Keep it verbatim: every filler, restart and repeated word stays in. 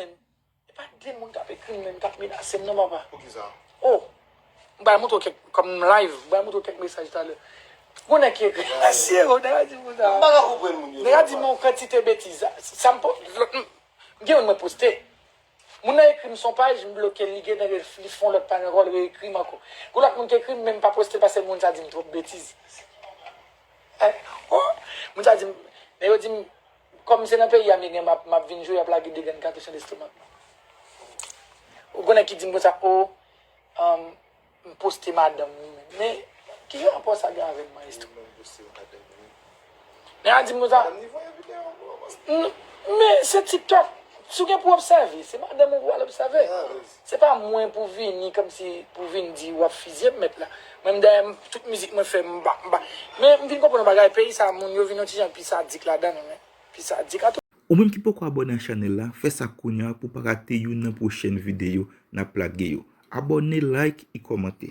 E pa de moun k ap ekri m menm, k ap menase m non, papa. Poukisa? Oh, m bay montre w kèk, kòm m live, m bay montre w kèk mesaj talè. Gon nèg ki ekri, asye yo, nèg la di m konsa. M pa ka konprann moun yo. Nèg la di m yon kantite betiz. Sa, sa m po-, lòt, m, m gen youn mwen poste. Moun nan ekri m sou yon paj, m bloke l, li gentan re-, li fè yon lòt paj ankò, li reekri m ankò. Gon lòt moun ki ekri m, men m pa poste l paske moun sa di m twòp betiz. Eh, oh, moun sa di m, men yo di m, kòm se nan peyi a m ye gen, m ap, m ap vin jwe, y ap lage de grenn katouch nan lestomak mwen. Ou konnen ki di m konsa, oh, um, m poste madanm li menm. Men, ki rapò sa gen avè m, maestro? Men a di m konsa, n-, men se TikTok. Si w gen pou obsève, se madanm ou pou al obsève. Se pa mwen pou vini kòmsi pou vin di w ap fizye m mèt la. Mwen menm dèyè m, tout mizik mwen fè m ba, m ba. Men m vin konprann yon bagay, peyi sa moun yo vin yon ti jan pi sadik ladan l, men pi sadik a tou. Ou menm ki poko abòne a chanèl la, fè sa kounye a pou w pa rate youn nan pwochèn videyo n ap lage yo. Abòne, like e kòmante.